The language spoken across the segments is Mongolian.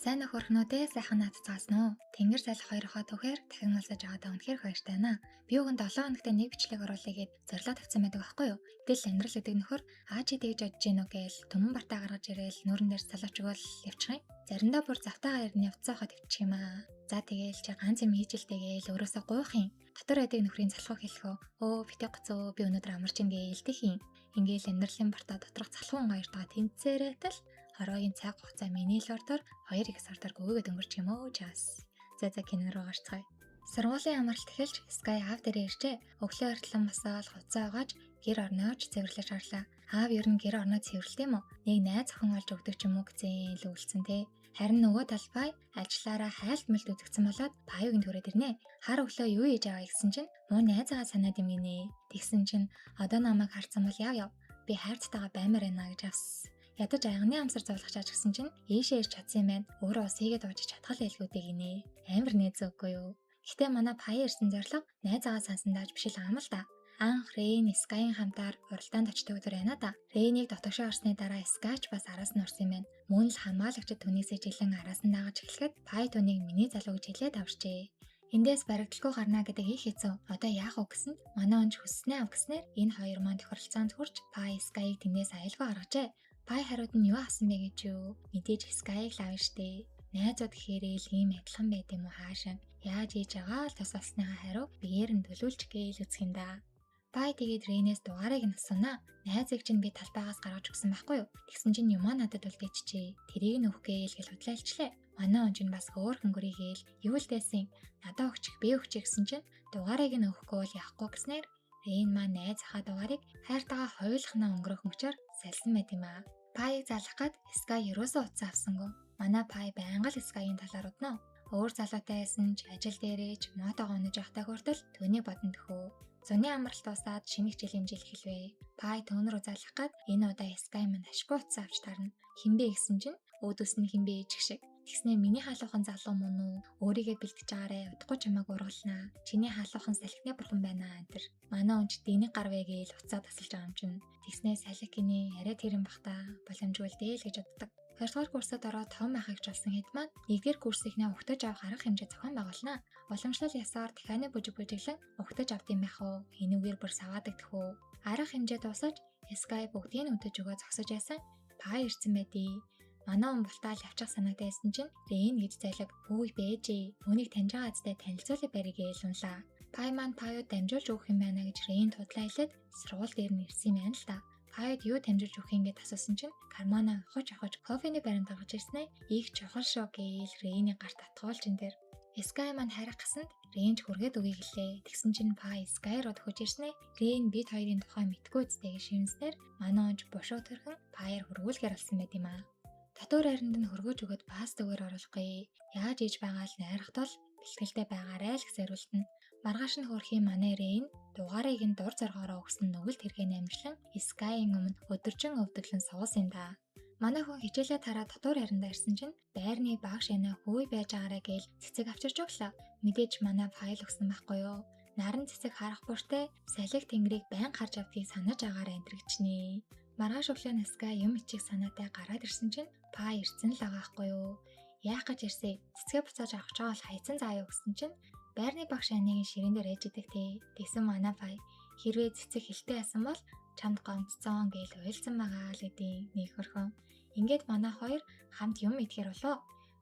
Сайн нөхөрхнүүдээ, сайхан наадцгаасан уу? Тэнгэр салхи хоёрхоо түүхээр дахин уулзаж байгаадаа үнэхээр баяртай байна. Би өгөн 7 хоногт нэг бичлэг оруулъя гэд зорилго тавьсан байдаг аахгүй юу? Гэтэл амьдрал гэдэг нөхөр аа чи тэгж бодож гин үү гээл түмэн бартаа гаргаж ирээл нүүрэн дээр салаач өгөөл явчих юм. Заримдаа бүр завтайгаа ирнэ явцсан хахад өвчих юм аа. За тэгээл чи ганц юм хийж л тэгээл өөрөөсөө гуйх юм. Дотор байдаг нөхрийн залхуу хэлэх үү? Өө битээ гоцоо, би өнөөдөр амарч ин гээл тэх юм. Ингээл амьдралын бартаа доторх залхуун хоёртойгоо тэнцээрээ л хороогийн цаг хугацаа миний л ордоор 2 их сардаар гүйгээд өнгөрч юм өө чаас. За за, кино руу гарцгаая. Сургуулийн амралт эхэлж Sky аав дээрээ иржээ. Өглөө эртлэн босоод хувцас угааж, гэр орноо ч цэвэрлэж гарлаа. Аав ер нь гэр орноо цэвэрлэдэг юм уу? Нэг найз охин олж өгдөг ч юм уу гэсэн л үлдсэн те. Харин нөгөө талбай ажиллаараа хайлт мэлт үзэгдсэн болоод Паюгийн түрээд ирнэ. Хар өглөө юу хийж аваа гэсэн чинь муу найзаагаа санаад юм гинэ. Тэгсэн чинь одоо намайг харцсан бол яв яв. Би хайрцтайгаа баймаар байна гэж авсан. Ядаж аягны амсар зовлох чаач гэсэн чинь ийшээ ирж чадсан юм байна. Өөрөө ус хийгээд ууж чадхал байлгүй гинэ. Амар найз үгүй юу? Гэтэ манай Пая ирсэн зорилго найзаагаа сансан дааж биш л аам л да. Анх Рейн Скайн хамтаар уралдаанд очдог өдөр байна да. Рейнийг дотогшоо орсны дараа Скайч бас араас нь орсон юм байна. Мөн л хамгаалагчид түүнийсээ жилэн араас нь дагаж эхлэхэд Пай түүнийг миний залуу гэж хэлээд авчжээ. Эндээс баригдалгүй гарна гэдэг их хэцүү. Одоо яах вэ гэсэнд манай онж хүсснээ ав гэснээр энэ хоёр маань тохиролцоонд хүрч Пай Скайг тэндээс аюулгүй гаргажээ. Пай хариуд нь юу авсан бэ гэж юу? Мэдээж Скайг л авна штэ. Найзууд гэхээрээ л ийм адилхан байд юм уу хаашаа. Яаж хийж байгаа л тус болсныхаа хариу биеэр нь төлөвлөж гээл үзэх юм да. Пай тэгээд Рейнээс дугаарыг нь асуунаа. Найзыг чинь би талбайгаас гаргаж өгсөн байхгүй юу? Тэгсэн чинь юмаа надад үлдээчихээ. Тэрийг нь өгөх гээл гэл худлаа хэлчлээ. Манай он чинь бас хөөхөн гөрийгээл юу л дайсан, надаа өгчих, би өгчих гэсэн чинь дугаарыг нь өгөхгүй бол явахгүй гэснээр Рейн маань найзынхаа дугаарыг хайртайгаа хоёулахнаа өнгөрөх мөчөөр салсан байт юм аа. Пайг залах гад Скай ерөөсөө утсан авсангүй. Манай Пай байнга л Скайгийн талаар уднаа. Өөр залуутай байсан ч ажил дээрээ ч мотогоо унаж явахтай хүртэл түүний бодон төхөө. Зуны амралт дуусаад шинэ хичээлийн жил эхэлвэ. Пай түүн рүү залах гад энэ удаа Скай маань ашгүй утсан авч тарна. Хинбэ гэсэн чинь өөдөөс нь хинбэ ээжих шиг. Тэгснээ миний халуухан залуу мөн үү? Өөрийгөө бэлтгэж байгаарэ, удахгүй чамайг ургалнаа. Чиний халуухан салхины бурхан байна энэ тэр. Манай онч диний гар вэ гээл уцаа тасалж байгаа юм чинь. Тэгснээ салхи гинэ арай тэр юм бах та, боломжгүй л дээ л гэж боддог. Хоёрдугаар курсад ороод том ахыгч болсон хэд маань нэгдүгээр курсынхаа угтаж авах арга хэмжээ зохион байгуулнаа. Уламжлал ёсоор дахианы бүжиг бүжиглэн угтаж авд юм байх уу? Энүүгээр бүр саваадагдах уу? Арга хэмжээ дуусаж Sky бүгдийг нь өдөж өгөө зогсож байсан. Пай ирсэн байдий. Манай он бултаал явчих санаатай байсан чинь Рейн гэж зайлаг хөөй бэжээ. Үүнийг таньж байгаа азтай танилцуулъя барь гээл унлаа. Пай маань Паюд дамжуулж өгөх юм байна гэж Рейн тудлаа хэлээд сургууль дээр нь ирсэн юм байна л да. Паюд юу дамжуулж өгөх юм гээд асуусан чинь карманаа ухаж авах кофений баримт гаргаж ирснээ их чухал шүү гээл Рейний гарт атгуулж ин тэр. Скай маань харих гасанд Рейнч хүргээд өгье гэлээ. Тэгсэн чинь Пай Скай руу төхөж ирснээ Рейн бид хоёрын тухай мэдгүй үстэй гэж шивнэснээр манай онж бушуу төрхөн Паяар хөргүүлгээр болсон байт юм аа. Татвар аринд нь хөргөж өгөөд паст зүгээр оруулахгүй. Яаж ийж байгаа л найрах тул бэлтгэлтэй байгаарай л гэсэн хариултна. Маргааш нь хөрхийн манай Рейн дугаарыг нь дур зоргоороо өгсөн нүгэлт хэрэгээ намжлан Скайын өмнө өдөржин өвдөглөн суусан юм да. Манай хүн хичээлээ тараа татвар ариндаа ирсэн чинь байрны багш энэ хөөй байж байгаарэ гээл цэцэг авчирч өглөө. Мэдээж манай файл өгсөн байхгүй юу? Наран цэцэг харах бүртээ салхи тэнгэрийг байн харж авдгийг санаж агаарэ энтрэгчнэ. Маргааш өглөө нь Скай юм ичих санаатай гараад ирсэн чинь Пай ирсэн л байгаа байхгүй юу? Яах гэж ирсэ? Цэцгээ буцааж авах гэж байгаа бол хайцсан заа юу гэсэн чинь байрны багш аниг ширээн дээр ээж идэг те. Тэгсэн манай Пай хэрвээ цэцэг хилтэй байсан бол чамд гомдсон гээл уйлсан байгаа л гэдیں нэг хөрхөн. Ингээд манай хоёр хамт юм идэхэр болоо.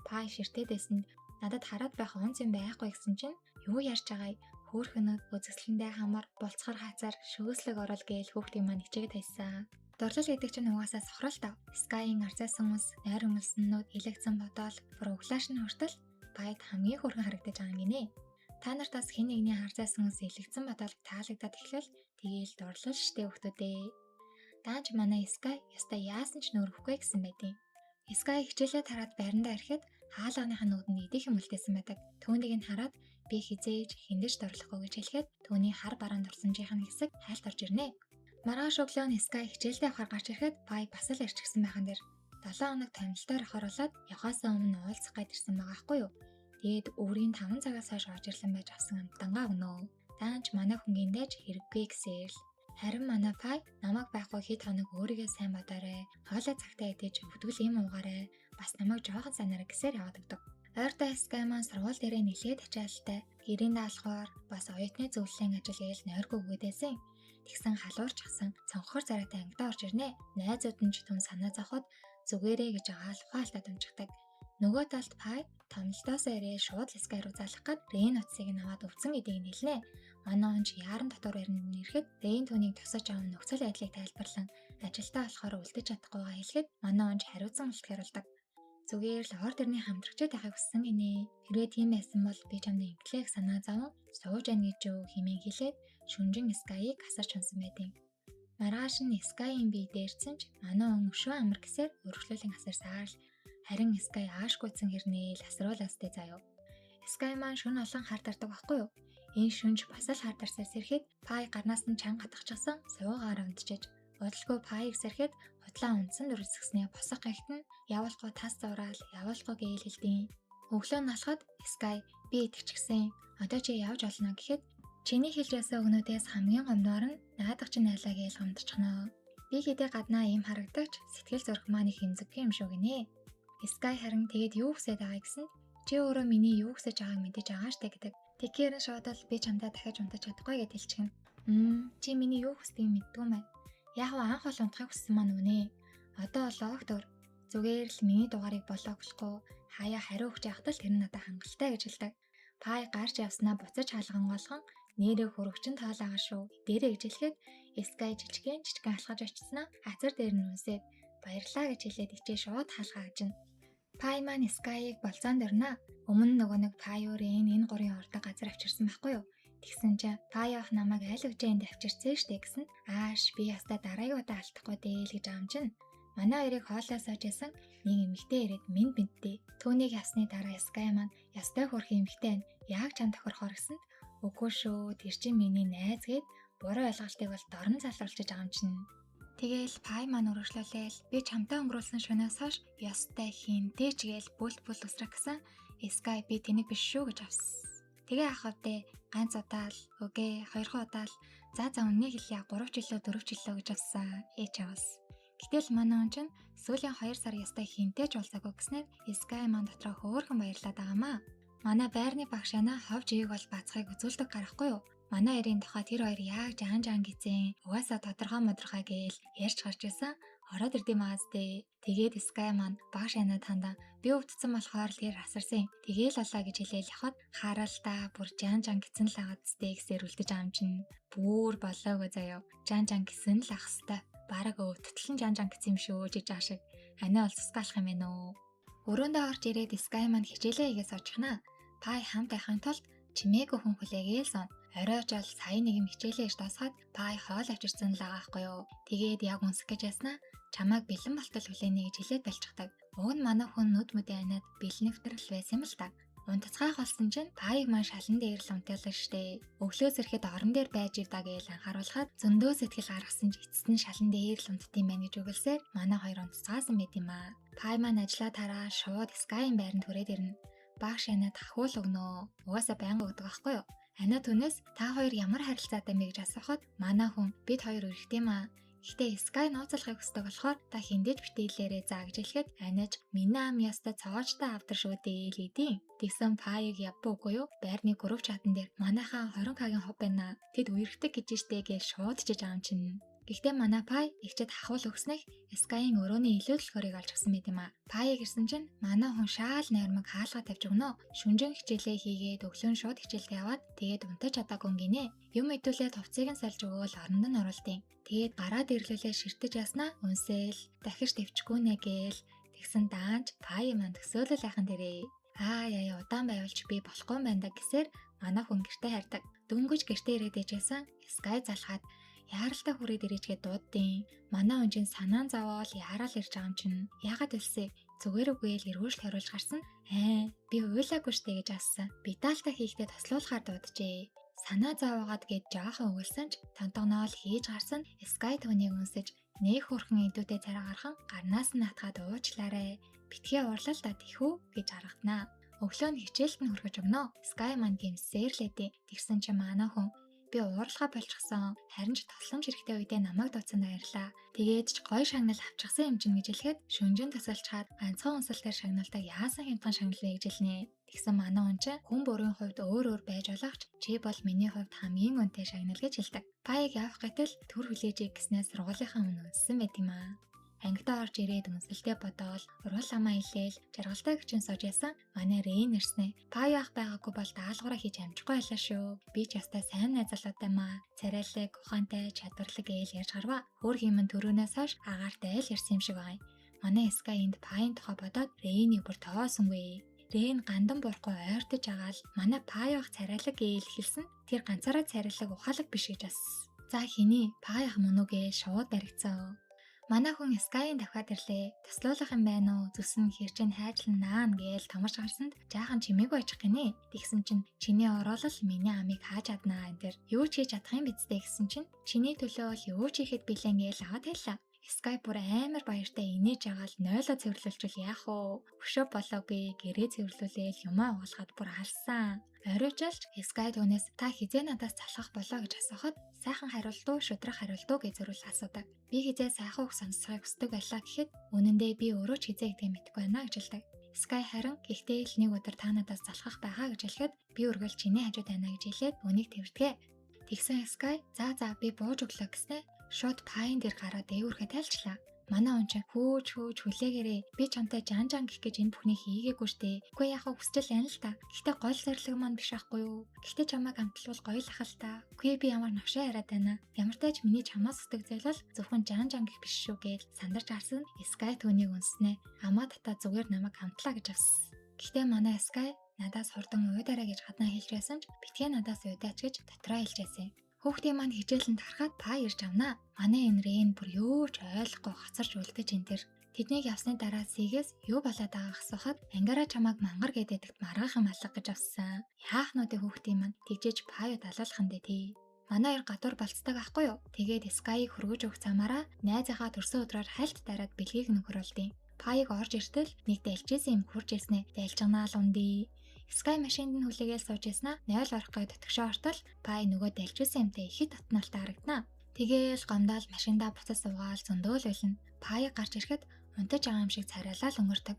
Пай ширтээд байсанд надад хараад байх онц юм байхгүй гэсэн чинь юу ярьж байгааг хөөхөнөд үзэсгэлэндээ хамар булцгар хаацаар шөөслөг орол гээл хүүхдийн маань хичээгээд хайсан. Дурлал гэдэг чинь угаасаа сохрол тав. Скайын арзайсан ус, найр өмөлснүүд, илэгцэн бодоол, бүр углааш нь хүртэл Пайд хамгийн хөөрхөн харагдаж байгаа юм гинэ. Та нарт бас хэн нэгний арзайсан ус, илэгцэн бодоол таалагдаад эхлэл тэгээл дурлал штэ хүүхдүүдээ. Даанч манай Скай ёстой яасан ч нөрөхгүй гэсэн байдیں۔ Скай хичээлээ тараад байрандаа ирэхэд хаалганых нь нүдэнд идэх юм үлдээсэн байдаг. Түүнийг нь хараад би хизээж хиндэж дурлахгүй гэж хэлэхэд түүний хар бараан дурсамжийнх нь хэсэг хайлт орж ирнэ. Маргааш өглөө нь Скай хичээлдээ явахаар гарч ирэхэд Пай бас л ирчихсэн байхан дээр. 7 хоног томилтоор явахаар болоод явхаасаа өмнө уулзах гээд ирсэн байгаа хгүй юу. Тэгээд өврийн 5 цагаас хойш ожирлон байж авсан амтангаа өгнө. Даанч манай хүнгийн дэж хэрэггүй гэсээл. Харин манай Пай намайг байхгүй хэд хоног өөрийгөө сайн бодоорой. Хоолой цагтаа идэж өвдгөл юм уугаарай. Бас намайг жоохон санаараа гэсээр яваад өгдөг. Ойртоо Sky маань сургууль дээрээ нэлээд ачаалалтай. Гэрийн даалгавар бас оюутны зөвлөлийн ажил гээл нойргүй өгөөдөөсөн. Тэгсэн халуурчсан цонхор царайтай ангидаа орж ирнэ. Найзууд нь ч түн санаа зовход зүгээрээ гэж агаал ухаалтад унжигдаг. Нөгөө талд Пай томилтоосоо ирээ шууд Sky руу залах гад Рейн утсыг нь аваад өвцөн гэдгийг нь хэлнэ. Манай он ч яаран дотор баринд ирэхэд Рейн түүнийг тосож аван нөхцөл байдлыг тайлбарлан ажилдаа болохоор үлдэж чадахгүйгаа хэлэхэд манай он ч хариуцсан үлдэхээр болдог. Зүгээр л ор дэрний хамтрагчид байхыг хүссэн гинэ. Хэрвээ тийм байсан бол би чамд инглэх санаа зовон сууж ань гэж юу хэмээн хэлээд шүнжин Sky-ыг асарч унсан байдیں۔ Маргааш нь Sky-ийн бие дээрсэн ч манай он өшөө амар гэсээр өргөжлүүлэн асарсаар л харин Sky аашгүйцэн хэрнээ л асруулаастай заяа. Sky маань шүн олон хар дардаг байхгүй юу? Энэ шүнж бас л хар дарсаар сэрэхэд Пай гарнаас нь чанга гатгахчихсан суугаар унтчихэж удалгүй Пайг сэрэхэд хутлаа унтсан дүрсгснээ босох гихт нь явуулахгүй тас зураал явуулахгүй гээл хэлдэв. Өглөө нь алхад Sky би итгэчихсэн. Одоо чи явж олно гэхэд чиний хэлж ясан өгнүүдээс хамгийн гомдоор нь наадах чинь айлаа гээл гомдчихно. Би хэдий гаднаа ийм харагдагч сэтгэл зүрх маань их эмзэггүй юм шүү гинэ. Sky харин тэгээд юу хүсээд байгаа гэсэн чи өөрөө миний юу хүсэж байгааг мэдэж байгаа штэ гэдэг. Тэгэхээр шууд л би чамдаа дахиад унтаж чадахгүй гэж хэлчихнэ. Чи миний юу хүсдгийг мэддгүй юм байна. Яг нь анх бол унтахыг хүссэн маань үнэ. Одоо логтор зүгээр л миний дугаарыг блоклохгүй хаяа хариу өгч явахад л тэр нь надад хангалттай гэж хэлдэг. Пай гарч явснаа буцаж хаалган нэрээ хөрөгчин тоолаагаа шүү. Дээрээ гэж хэлэхэд Sky жижигэн жижигэн алхаж очсноо азар дээр нь үнсээд баярлаа гэж хэлээд ичээ шууд хаалгаа ажина. Пай маань Sky-ыг болзоон дөрнө. Өмнө нөгөө нэг Паюрын энэ гурийн ордог газар авчирсан байхгүй юу? Тэгсэн чинь Пай ах намайг аль хэвчээ энд авчирсан штэ гэсэн. Ааш би ястаа дараагийн удаа алдахгүй дээ л гэж байгаа юм чинь. Манай хоёрыг хоолой сууж исэн нэг эмэгтэй ирээд минь бинтээ. Түүнийг явсны дараа Sky маань ястай хөрх эмэгтэй байна. Яг чам тохирохоор гэсэнд үгүй шүү. Тэр чинь миний найз гээд буруу ойлголтыг бол дорн залруулчихж байгаа юм чинь. Тэгээл Пай маань өргөжлүүлээл би чамтай өнгөрүүлсэн шөнөөс хойш ёстой хинтэй ч гээл бүл бүл үсрэх гэсэн Sky би тэнэг биш шүү гэж авсан. Тэгээ ах вдэ ганц удаа л үгүй хоёрхан удаа л за за үннийг хэлье 3 ч илүү 4 ч илүү гэж авсан. Ээж аваас. Гэтэл манай он чинь сүүлийн 2 сар ёстой хинтэй ч уулзаагүй гэснээр Sky маань дотроо хөөрхөн баярлаад байгаамаа. Манай байрны багш ана хов живийг бол бацхыг үзүүлдэг гарахгүй юу? Манай хоёрын тухай тэр хоёр яг жан жан гизэн угаасаа тодорхой модорхой гээл ярьж гарч исэн. Ороод ирдэм ааз дээ. Тэгээд Sky маань багш анаа тандаа би өвдсөн болохоор л тэр асарсан. Тэгээл болоо гэж хэлээл явхад харалдаа бүр жан жан гисэн л агаад зү гэсээр үлдэж байгаа юм чинь. Бүр болоогоо заяа. Жан жан гисэн л ах хэвээр. Бараг өвдөлтөн жан жан гисэн юм шүү гэж байгаа шиг. Анаа бол цусгаалах юм байна уу? Өрөөндөө орж ирээд Sky маань хичээлээ хийгээ суучихна. Пай хамт байхын тулд чимээгүй хүн хүлээгээл сон. Оройжол сая нэг юм хичээлээ иш дуусгаад Пай хоол авчирсан л байгаа хгүй юу. Тэгээд яг үнсэх гэж яснаа чамайг бэлэн болтол хүлээнэ гэж хэлээд болчихдаг. Уг нь манай хүн нүд мүдээ аниад бэлэн нэвтрэл байсан юм л та. Унтцгаах болсон чинь Пайг маань шалан дээр л унтаалаа штэ. Өглөө сэрэхэд орон дээр байж ив да гэж анхааруулхад зөндөө сэтгэл гаргасан ч эцэст нь шалан дээр л унтдсан байх гэж өгөлсөөр манай хоёр унтцгаасан байт юм аа. Пай маань ажлаа тараа шууд Sky-ын байранд хүрээд ирнэ. Багш анаад хахуул өгнө. Угаасаа байнга өгдөг байхгүй юу? Анаа түүнээс та хоёр ямар харилцаатай юм бэ гэж асуухад манай хүн бид хоёр өрхтэй юм аа. Гэхдээ Sky нууцлахыг хүсдэг болохоор та хиндэж битээлээрээ заа гэж хэлэхэд анаж миний ам ястай цоожтой авдар шүү дээ л гэдэв. Тэгсэн Паяг явбаа үгүй юу? Байрны group chat-ан дээр манайхаа 20к-гийн хов байна. Тэд үерхдэг гэж штэ гэж шууд чиж байгаа юм чинь. Гэхдээ манай Пай ихчэд хахуул өгснөх Sky-ын өрөөний илүү төлхөрийг олж авсан байт юм а. Паяг ирсэн чинь манай хүн шаал нойрмог хаалга тавьж өгнө. Шүнжин хичээлээ хийгээд өглөө нь шууд хичээлдээ яваад тэгээд унтаж чадаагүй гинэ. Юм идүүлээд хувцсыг нь сольж өгөөл оронд нь оруулдیں۔ Тэгээд гараад ирлүүлээ ширтэж яснаа үнсээл дахиж төвчгүй нэ гээл тэгсэн даанч Пай маань төсөөлөл айхан дээрээ. Аа яа удаан байвалч би болохгүй юм байна да гэсээр манай хүн гэрте хардаг. Дөнгөж гэрте ирээд ээжсэн Sky залхаад яаралтай хүрээд ирээчгээ дууддیں۔ Манай хүн чинь санаан зовоол яараал ирж байгаа юм чинь. Яагаад илсэ? Зүгээр үгүй л эргүүлэлт хариулж гарсан. Аа би уйлаагүй штэ гэж ассан. Битаалтай хийхдээ тослуулахаар дууджээ. Санаа зовоогоод гээд жоохон өгөлсөн ч тонтогноол хийж гарсан. Sky түүнийг үнсэж нэг хөрхэн идүүтэй царай гархан гарнаас нь атгаад уучлаарай. Битгий уурлаа л да тэхүү гэж аргаднаа. Өглөө нь хичээлд нь хүргэж өгнө. Sky маань гимсээр л эдээ. Тэгсэн чинь манай хүн Би уурлахаа болчихсон. Харин ч тусламж хэрэгтэй үедээ намайг дуудсанд баярлаа. Тэгээд ч гоё шагнал авчихсан юм чинь гэж хэлэхэд шүнжин тасалчхаад ганцхан үнсэлтээр шагналдаг яасан хямдхан шагнал вэ гэж хэлнэ. Тэгсэн манай хүн чинь хүн бүрийн хувьд өөр өөр байж болох ч чи бол миний хувьд хамгийн үнэтэй шагнал гэж хэлдэг. Паяг явах гэтэл төр хүлээж гэснээр сургуулийнхаа өмнө үнссэн байт юм аа. Ангидаа орж ирээд үнсэлтэй бодоол, уруул амаа илээл, жаргалтай гिचэн сууж ясан манай Рейн ирснэ. Пая ах байгаагүй бол даалгавраа хийж амжихгүй байлаа шүү. Би ч ястай сайн найз залуутай маа. Царайлаг, ухаантай, чадварлаг гээл ярьж гарва. Хөөр химэн төрөөнөөс хойш агаартай л ярьсан юм шиг байгаа юм. Манай Скай энд Паян тухай бодоод Рейнийг бүр тоосонгүй. Рейн гандан буурахгүй ойртож агаал манай Пая ах царайлаг гээл хэлсэн. Тэр ганцаараа царайлаг ухаалаг биш гэж бас. За хиний Пая ах мөн үү гээл шууд баригдсан. Манай хүн Sky-ийн давхиад ирлээ. Туслуулах юм байна уу? Зүсэн хэрчэн хайжлан наана гээл томорч гарсанд жаахан чимээгүй очих гинэ. Тэгсэн чинь чиний ороолол миний амыг хааж чаднаа энэ төр. Юу ч хийж чадах юм бидтэй гэсэн чинь чиний төлөө бол юу ч хийхэд бэлэн гээл аваад тавилаа. Sky бүр амар баяртай инээж агаал нойлоо цэвэрлүүлчихвэл яах вэ? Өшөө болоогүй гэрээ цэвэрлүүлээл юмаа угаалгаад бүр алсан. Оройтолч Sky түүнээс та хизээ надаас залхах болоо гэж асуухад сайхан хариулт уу шудраг хариулт уу гэж зориул асуудаг. Би хизээ сайхан үг сонсохыг хүсдэг байлаа гэхэд үнэн дээр би өөрөө ч хизээ гэдгийг мэдэхгүй байна гэж хэлдэг. Sky харин гэхдээ л нэг өдөр та надаас залхах байхаа гэж хэлэхэд би үргэлж чиний хажууд байна гэж хэлээд үнийг тэрвэрдэг. Тэгсэн Sky за за би бууж өглөө гэснээ шууд пайн дээр гараад дээвүрхэ тайлчлаа. Манай хүн чинь хөөж хөөж хүлээгээрэй. Би чамтай жан жан гэх гэж энэ бүхнийг хийгээгүй штэ. Үгүй яхаа хүсчил байна л та. Гэхдээ гол зорилго маань биш ахгүй юу? Гэхдээ чамайг амтлуул гоё л ах л та. Үгүй би ямар новшоо яриад байна. Ямар тач миний чамаас хүсдэг зүйл бол зөвхөн жан жан гэх биш шүү гээл сандарч гарсан Sky түүнийг үнснэ. Амаа тата зүгээр намайг амтлаа гэж авсан. Гэхдээ манай Sky надаас хурдан уйдаарай гэж гаднаа хэлж байсан ч битгий надаас уйдаач гэж дотроо хэлж байсан юм. Хүүхдийн маань хичээлэн тарахад па ирж авнаа. Манай энэ Рейн бүр юу ч ойлгохгүй хоцорч үлдэж энэ төр. Тэднийг явсны дараа Сигээс юу болоод байгааг асуухад ангаараа чамааг мангар гэдэгт маргаах юм алга гэж авсан. Яах нүдэ хүүхдийн маань тэгжээж паю далуулах юм дээ тий. Манай хоёр гадуур болцдог ахгүй юу? Тэгээд Sky-ыг хөргөж өгөх замаараа найзынхаа төрсөн өдрөөр хальт дараад бэлгийг нөхрөлдیں۔ Паяг орж иртэл нэг дэлжсэн юм хурж ирснэ. Дэлжганаал ундий. Sky машинд нь хүлээгээл сууж яснаа 0 орох гээд дотгошоо ортол Пай нөгөө дэлжүүлсэн юмтай ихэд татналтай харагдана. Тэгээл гомдоол машиндаа буцаж суугаал зөндөөл байлна. Пай гарч ирэхэд унтаж байгаа юм шиг царайлал өнгөрдөг.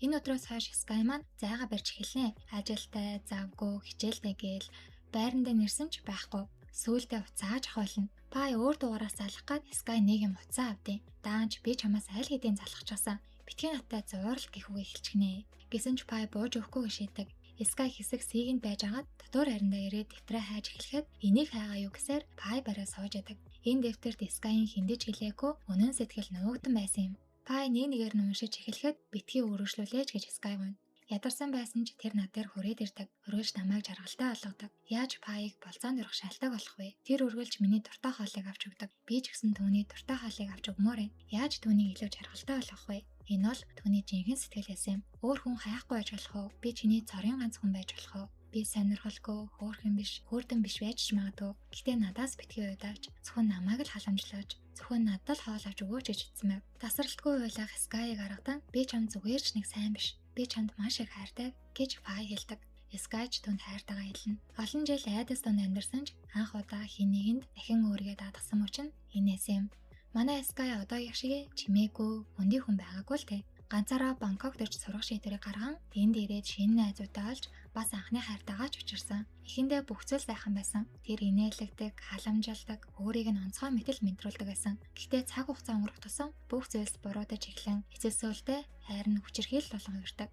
Энэ өдрөөс хойш Sky маань зайгаа барьж эхэлнэ. Ажилтай, завгүй, хичээлтэй гээл байрандаа нэрсэн ч байхгүй. Сүүлдээ уцааж ахвална. Пай өөр дугаараас залах гад Sky нэг юм уцаа авдیں۔ Даанч би чамаас аль хэдийн залхчихсан. Битгий надтай зуурал гэх үгийг хэлчихнэ. Гэсэн ч Пай бууж өгөхгүй гэж шийдэг. Sky хэсэг сийгэнд байж агаад дотор хариндаа ирээд дэвтрээ хайж эхлэхэд энийг хайгаа юу гэсээр Пай бариа сууж ядаг. Энэ дэвтэрт Sky-ийн хиндэж хэлээгүй үнэн сэтгэл нуугдан байсан юм. Пай нэг нэгээр нь уншиж эхлэхэд битгий өргөжлүүлээч гэж Sky гуйна. Ядарсан байсан ч тэр над дээр хүрээд ирдэг. Өргөлж намайг жаргалтай болгодог. Яаж Паийг болцоонд өрөх шалтгаан болох вэ? Тэр өргөлж миний дуртай хоолыг авч өгдөг. Би ч гэсэн түүний дуртай хоолыг авч өгмөр юм. Яаж түүнийг илүү жаргалтай болгох вэ? Энэ бол түүний жинхэнэ сэтгэл байсан юм. Өөр хүн хайхгүй байж болох уу? Би чиний цорын ганц хүн байж болох уу? Би сонирхолгүй, хөөрхөн биш, хөөрдөн биш байж ч магадгүй. Гэхдээ надаас битгий уйдаач, зөвхөн намайг л халамжлаач, зөвхөн надад л хоол авч өгөөч гэж хэлсэн байв. Тасралтгүй уйлах Sky-ыг аргадан би чамд зүгээр ч нэг сайн биш. Би чамд маш их хайртай гэж Пай хэлдэг. Sky ч түнд хайртайгаа хэлнэ. Олон жил айдас донд амьдарсан ч анх удаа хин нэгэнд дахин өөрийгөө даатгасан мөч нь энэс юм. Манай Sky одоогийнх шиг чимээгүй, хөндий хүн байгаагүй л те. Ганцаараа Бангкокт ирж сурах шийдвэрийг гарган энд ирээд шинэ найзуудтай олж бас анхны хайртайгаа ч учирсан. Эхэндээ бүх зүйл сайхан байсан. Тэр инээлэгдэг, халамжилдаг, өөрийг нь онцгой мэтэл мэдрүүлдэг байсан. Гэхдээ цаг хугацаа өнгөрөх тусам бүх зүйлс буруудаж эхлэн эцэс сүултээ хайр нь хүчирхийлэл болон хувирдаг.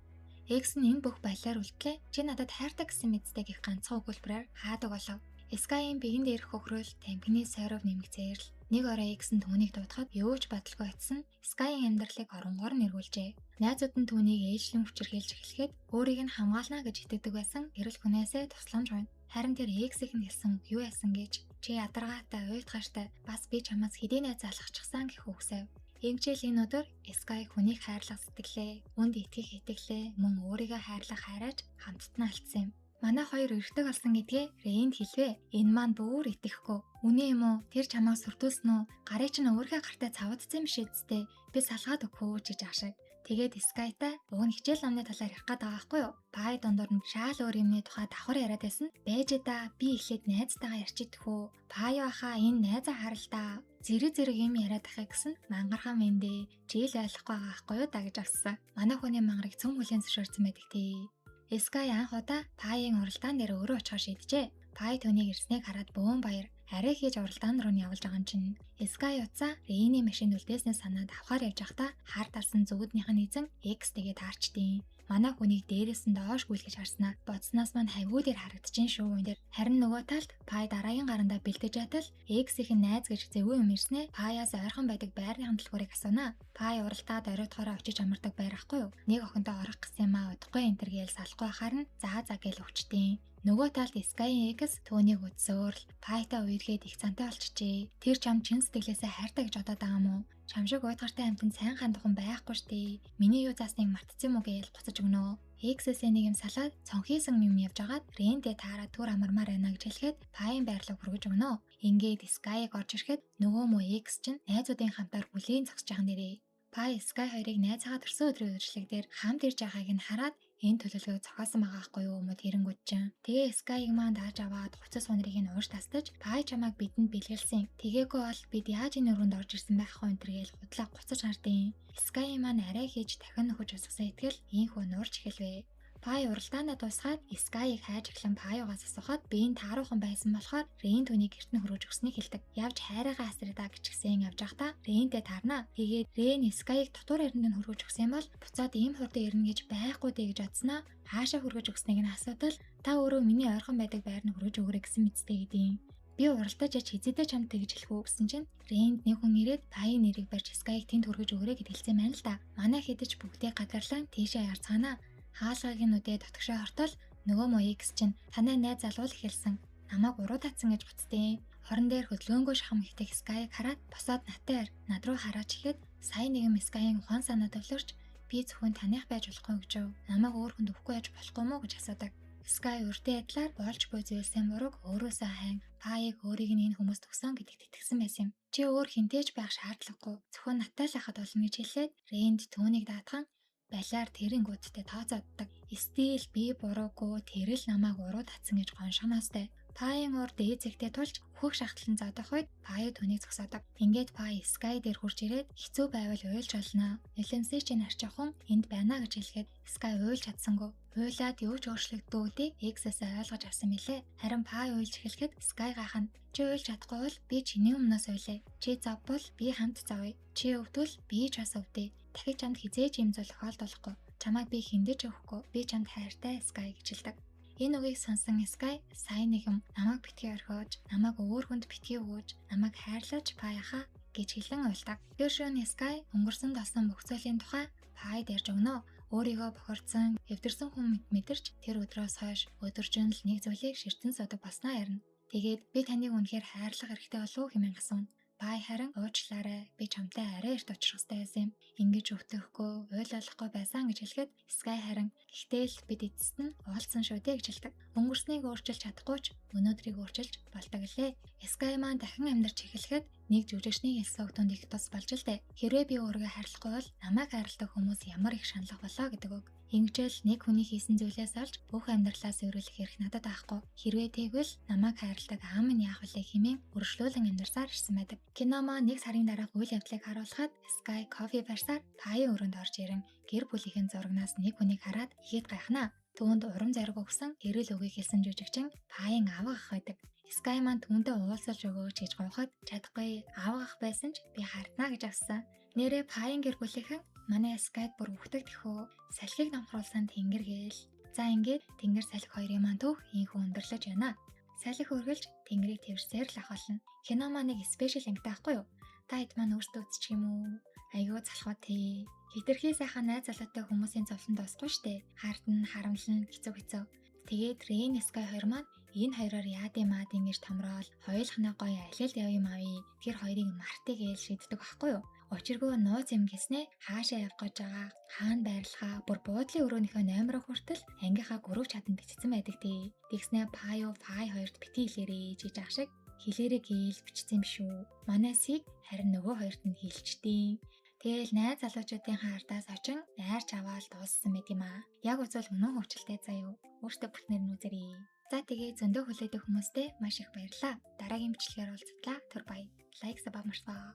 Экс нь энэ бүх балиар үлдлээ. Чи надад хайртай гэсэн мэдтэй гэх ганцхан өгүүлбэрээр хаадаг болов. Sky-ийн биеийн дээрх хөхрөл тамхины сойров нэмэгцээр л нэг орой X нь түүнийг дуудахад юу ч баталгүй очсон Sky-ийн амьдралыг оронгоор нэргүүлжээ. Найзууд нь түүнийг ээжлэн хүчирхийлж эхлэхэд өөрийг нь хамгаална гэж итгэдэг байсан гэрэл хүнээсээ тусламж гуйна. Харин тэр X-ийг нь хэлсэн үг юу яасан гэж чи ядаргаатай уйтгартай бас би чамаас хэдий найз залхчихсан гэх үгсэв. Эмчээл энэ өдөр Sky хүнийг хайрлах сэтгэлээ, үнд итгэх итгэлээ, мөн өөрийгөө хайрлах хайраач хамтд нь алдсан юм. Манай хоёр эргэдэг болсон гэдгээ Рейнд хэлвэ. Энэ маань бүр итгэхгүй. Үнэн юм уу? Тэр чамайг сүрдүүлсэн үү? Гарыг чинь өөрийнхөө гартай цавдсан юм биш үсттэй. Би салгаад өгөх үү гэж ах шиг. Тэгээд Sky-тай уг нь хичээл номны талаар ярих гээд байгаа байхгүй юу? Пай дундуур нь шаал өөр юмны тухай давхар яриад байсан. Байж да, би эхлээд найзтайгаа ярьчих хөө. Паю ахаа, энэ найзаа харал та. Зэрэг зэрэг юм яриад ахыг гэсэн мангархан мэндэ. Чийл ойлгохгүй байгаа байхгүй юу да гэж авсан. Манай хүний мангарыг цөм хүлээн зөвшөөрсөн байдаг тий. Sky анх удаа Паян уралдаан дээр өөрөө очихоор шийджээ. Пай түүнийг ирснийг хараад бөөн баяр. Арай хийж уралдаан руу нь явуулж байгаа юм чинь. Sky утсаа Рейний машинд үлдээснээ санаад авахар явж байхдаа хар дарсан зүгүүднийх нь эзэн X тэгээ таарчдیں۔ Манай хүнийг дээрээс нь доош гүйлгэж харснаа бодсноос маань хавьгүй дээр харагдчихээн шүү энэ дээр. Харин нөгөө талд Пай дараагийн гарандаа бэлдэж байтал X-ийн найз гэж зэвүүн юм ирснээ Паяас ойрхон байдаг байрныхан төлхөөрийг асуунаа. Пай уралдаад оройтохороо очиж амардаг байр ахгүй юу? Нэг охинтой орох гэсэн юм аа, удахгүй энэ төр гээл салахгүй ахаар нь заа заа гээл өвчтیں۔ Нөгөө талд Sky X түүнийг үдсөөр л Пайтай үерхэд их цантай болчихжээ. Тэр чам чин сэтгэлээсээ хайртай гэж бодоод байгаа юм уу? Чам шиг уйдгартай амьтанд сайн хандах хүн байхгүй штэ. Миний юу заасныг мартсан юм уу гээл буцаж өгнө. X-ээс нэг юм салаад цонхийсан юм явж агаад Рэнтэй таараа түр амармаар байна гэж хэлэхэд Пайн байрлал хүргэж өгнө. Ингээд Sky-г орж ирэхэд нөгөө мө X чинь найзуудын хамтаар хүлээн зогсож байгаа нэрээ. Пай Sky хоёрыг найзгаа төрсөн өдрийн үдшилэг дээр хамт ирж байгааг нь хараад энэ төлөвлөгөөг зохиосон байгаа хгүй юу мөд хэрэнгүүд чинь. Тэгээ Sky-г маань дааж аваад хувцас хунрыг нь ууш тастаж, Пай чамайг бидэнд бэлгэлсэн. Тэгээгүй бол бид яаж энэ өрөөнд орж ирсэн байх вэ энэ гээл худлаа гуцаж гардیں۔ Sky маань арай хийж дахин нөхөж усгасан итгэл ийхүү нуурч эхэлвэ. Пай уралдаанаа дуусгаад Sky-ыг хайж эхлэн Паюгаас асуухад би энэ тааруухан байсан болохоор Рейн түүнийг гэрт нь хөргөж өгснийг хэлдэг. Явж хайраагаа асрагдаа гэчгсэн явж байхдаа Рейнтэй таарна. Тэгээд Рейн Sky-ыг дотуур эрэнд нь хөргөж өгсөн бол буцаад ийм хурдан ирнэ гэж байхгүй дээ гэж бодсноо хаашаа хөргөж өгснийг нь асуудал та өөрөө миний ойрхон байдаг байр нь хөргөж өгөрэй гэсэн мэдтэй гэдیں۔ Би уралдаж яж хизээдээ чамд тэгж хэлэх үү гэсэн чинь Рэнд нэг хүн ирээд Паян нэрийг барьж Sky-г тэнд хүргэж өгөрэй гэд хэлсэн байна л да. Манай хэдэж бүгдийг гадарлан тийшээ ярцгаана. Хаалгыг нь үдээ дотгошоо хортол нөгөө мө X чинь танай найз залуу л эхэлсэн. Намайг уруу татсан гэж буцтیں۔ Хорон дээр хөдөлгөөнгөө шахам ихтэй Sky-г хараад босоод натаар над руу хараач ихэд сая нэгэн Sky-ын ухаан санаа төвлөрч би зөвхөн таных байж болохгүй гэж юу? Намайг өөр хүнд өгөхгүй байж болохгүй мүү гэж асуудаг. Sky үрдээ адилаар болж буй зүйлсийн бурууг өөрөөсөө хайн Паяг өөрийг нь энэ хүмүүст өгсөн гэдэгт итгэсэн байсан юм. Чи өөр хинтээж байх шаардлагагүй. Зөвхөн надтай л байхад болно гэж хэлээд Рэнд түүнийг даатхан балиар тэрэнгүүдтэй тооцооддаг. Стил би буруугүй, тэр л намайг уруу татсан гэж гоншгоноостай. Паян уур дээд зэгтээ тулж өөхөх шахтлан зодох үед Пая түүнийг зогсоодог. Ингээд Пай Sky дээр хурж ирээд хэцүү байвал уйлж болно. Нэлэмсээ чинь арчих хүн энд байна гэж хэлэхэд Sky уйлж чадсангүй. Уйлаад юу ч өөрчлөгддөөдийг X-ээс ойлгож авсан мэлээ. Харин Пай уйлж эхлэхэд Sky гайхна. Чи уйлж чадахгүй бол би чиний өмнөөс уйлаа. Чи зовбол би хамт зовъё. Чи өвдвөл би ч бас өвдөе. Дахиж чамд хизээж ийм зүйл тохиолдуулахгүй. Чамайг би хиндэж өгөхгүй. Би чамд хайртай Sky гэж хэлдэг. Энэ үгийг сонсон Sky сайн нэгэн намайг битгий орхиож, намайг өөр хүнд битгий өгөөж, намайг хайрлаж паяхаа гэж хэлэн уйлдаг. Тэр шөнө Sky өнгөрсөн болсон бүх зүйлийн тухай Пай дэрж өгнө. Өөрийгөө бохирдсон, эвдэрсэн хүн мэдэрч тэр өдрөөс хойш өдөржин л нэг зүйлийг ширтэн судаг болсноо ярина. Тэгээд би таныг үнэхээр хайрлах хэрэгтэй болов уу хэмээн асууна. Пай харин уучлаарай, би чамтай арай эрт очих ёстой байсан юм. Ингэж өвтөхгүй, уйлуулахгүй байсан гэж хэлэхэд Sky харин гэхдээ л бид эцэст нь уулзсан шүү дээ гэж хэлдэг. Өнгөрснийг өөрчилж чадахгүй ч өнөөдрийг өөрчилж болдог лээ. Sky маань дахин амьдарч эхлэхэд нэг жүжигчний хэлсэн үг түнд их тус болж л дээ. Хэрвээ би өөрийгөө хайрлахгүй бол намайг хайрладаг хүмүүс ямар их шаналх болоо гэдэг үг. Ингэжэл нэг хүний хийсэн зүйлээс олж бүх амьдралаа сүйрүүлэх эрх надад байхгүй. Хэрвээ тэгвэл намайг хайрладаг аам нь яах вүлээ хэмээн өргөжлүүлэн амьдарсаар ирсэн байдаг. Кино маань нэг сарын дараах үйл явдлыг харуулхад Sky кофе барьсаар Паян өрөөнд орж ирэн гэр бүлийнхэн зурагнаас нэг хүнийг хараад ихэд гайхнаа. Түүнд урам зориг өгсөн гэрэл үгийг хэлсэн жүжигчин Паян авга ах байдаг. Sky маань түүнтэй уулзалж өгөөч гэж гуйхад чадахгүй, авга ах байсан ч би харднаа гэж авсан. Нэрээ Паян гэр бүлийнхэн манай Sky-д бүр үхдэг тэхүү. Салхийг намхруулсан тэнгэр гээл. За ингээд тэнгэр салхи хоёрын маань түүх ийхүү өндөрлөж байна. Салхи үргэлж тэнгэрийг тэрсээр л ах болно. Кино маань нэг special ангитай байхгүй юу? Та хэд маань өөртөө үзчих юм уу? Айгүй залхуу тий. Хитрхи сайхан найз залуутай хүмүүсийн зовлон дуусахгүй штэ. Хардна, харамлна, хэцүү хэцүү. Тэгээд Rain Sky хоёр маань энэ хоёроор яад юм аа ингэж томроол хоёулахнаа гоё алиалд яв юм авъя. Тэр хоёрыг мартыг гээл шийддэг байхгүй юу? Учиргүй нууц юм гэснээ хаашаа явах гэж байгаа, хаана байрлахаа, бүр буудлын өрөөнийхөө номероо хүртэл ангийнхаа group chat анд бичсэн байдаг тий. Тэгснээ Паю Пай хоёрт бити хэлээрээ гэж ах шиг хэлээрээ гээл бичсэн юм шүү. Манай Сиг харин нөгөө хоёрт нь хэлчихдээ. Тэгээл найз залуучуудынхаа ардаас очин найрч аваад дууссан байт юм аа. Яг үзвэл үнэн хөвчлөлтэй заяа. Өөртөө бүтнээр нь үзээрэй. За, тэгээ зөндөө хүлээдэг хүмүүстээ маш их баярлалаа. Дараагийн бичлэгээр уулзтлаа. Түр баяа. Like, sub мартаа.